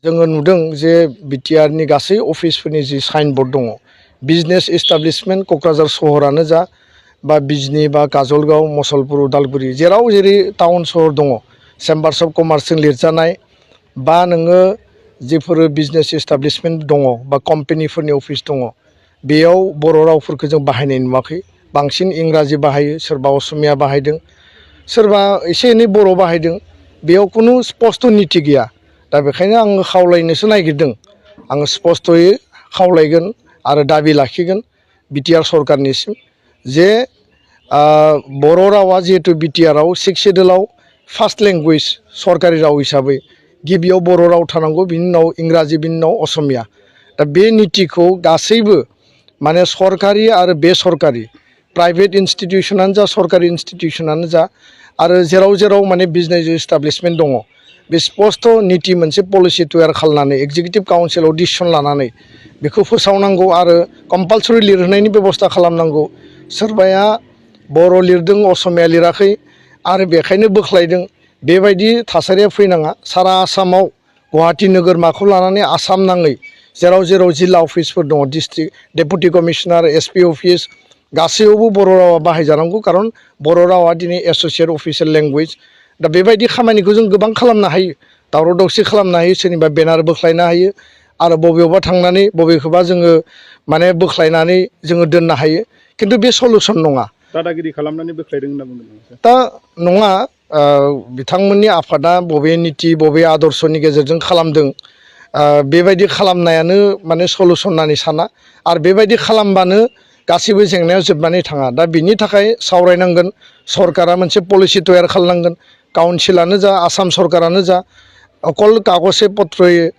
जोङो नुदों जे बिटिआरनि गासै अफिसफोरनि जि साइनबोर्ड दङ बिजनेस एस्टाब्लिशमेन्ट क'क्राझार सहरानो जा बा बिजनी बा काजलगाव मसलपुर उदालगुरि जेराव जेरै टाउन सहर दङ चेम्बार्स अफ कमार्सजों लिरजानाय बा नोङो जिफोर बिजनेस एस्टाब्लिशमेन्ट दङ बा कम्पानिफोरनि अफिस दङ बेयाव बर' रावफोरखौ जों बाहायनाय नुवाखै बांसिन इंराजि बाहायो सोरबा असमिया बाहायदों सोरबा एसे एनै बर' बाहायदों बेयाव खुनु स्पष्ट नीति गैया दा बेखायनो आं खावलायनोसो नागिरदों आं स्पष्टयै खावलायगोन आरो दाबि लाखिगोन बिटिआर सरकारनिसिम जे बर' रावा जिहेतु बिटिआरआव 6 शेड्यूलआव फार्स्ट लेंगुवेज सरकारि राव हिसाबै गिबियाव बर' राव थानांगौ बिनि उनाव इंराजि बिनि उनाव असमिया दा बे नीतिखौ गासैबो माने सरकारि आरो बेसरकारि प्राइभेट इन्स्टिट्यूशनानो जा सरकारि इन्स्टिट्यूशनानो जा आरो जेराव जेराव माने बिजनेस एस्टाब्लिशमेन्ट दङ बे स्पष्ट नीति मोनसे पलिसि तैयार खालामनानै एग्जिकिउटिभ काउन्सिलाव डिसिसन लानानै बेखौ फोसावनांगौ आरो कम्पालसरि लिरहोनायनि बेबस्था खालामनांगौ सोरबाया बर' लिरदों असमिया लिराखै आरो बेखायनो बोख्लायदों बेबायदि थासारिया फैनाङा सारा आसामाव गुवाहाटी नोगोरमाखौ लानानै आसाम नाङै जेराव जेराव जिल्ला अफिसफोर दङ district deputy commissioner SP office गासैयावबो बर' रावा बाहायजानांगौ खारन बर' रावा दिनै एस'सियेट अफिसियेल लेंगुवेज दा बेबायदि खामानिखौ जों गोबां खालामनो हायो दावराव दावसि खालामनो हायो सोरनिबा बेनार बोख्लायनो हायो आरो बबेयावबा थांनानै बबेखौबा जोङो माने बोख्लायनानै जोङो दोननो हायो खिन्थु बे सलुसन नङा दादागिरि खालामनानै बोख्लायदों होनना बुंदों दा नङा बिथांमोननि आफादा बबे नीति बबे आदर्शनि गेजेरजों खालामदों बेबायदि खालामनायानो माने सलुसन होननानै साना आरो बेबायदि खालामबानो गासैबो जेंनाया जोबनानै थाङा दा बिनि थाखाय सावरायनांगोन सरकारा मोनसे पलिसि तैयार खालामनांगोन काउन्सिलानो जा आसाम सरकारानो जा अकल कागजे पत्रयै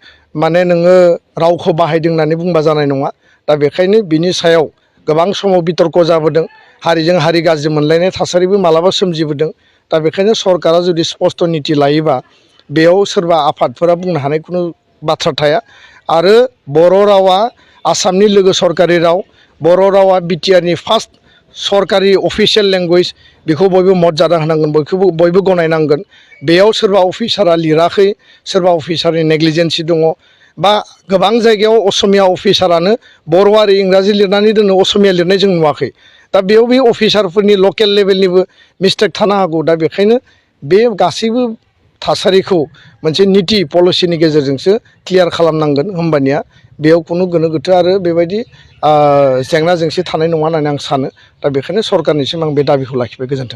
माने नोङो रावखौ बाहायदों होननानै बुंबा जानाय नङा दा बेखायनो बिनि सायाव गोबां समाव बितर्क जाबोदों हारिजों हारि गाज्रि मोनलायनाय थासारिबो मालाबा सोमजिबोदों दा बेखायनो सरकारा जुदि स्पष्ट नीति लायोबा बेयाव सोरबा आफादफोरा बुंनो हानाय खुनु बाथ्रा थाया आरो बर' रावा आसामनि लोगो सरकारि राव बर' रावा बिटिआरनि फार्स्ट सरकारि अफिसियेल लेंगुवेज बेखौ बयबो मर्यादा होनांगोन बयबो गनायनांगोन बेयाव सोरबा अफिसारा लिराखै सोरबा अफिसारनि नेग्लिजेन्सि दङ बा गोबां जायगायाव असमिया अफिसारानो बर' आरो इंराजि लिरनानै दोनो असमिया लिरनाय जों नुवाखै दा बेयाव बे अफिसारफोरनि लकेल लेभेलनिबो मिस्टेक थानो हागौ दा बेखायनो बे गासैबो थासारिखौ मोनसे नीति पलिसिनि गेजेरजोंसो क्लियार खालामनांगोन होमबानिया बेयाव खुनु गोनो गोथो आरो बेबायदि जेंना जेंसि थानाय नङा होननानै आं सानो दा बेखायनो सरकारनिसिम आं बे दाबिखौ लाखिबाय गोजोन्थों।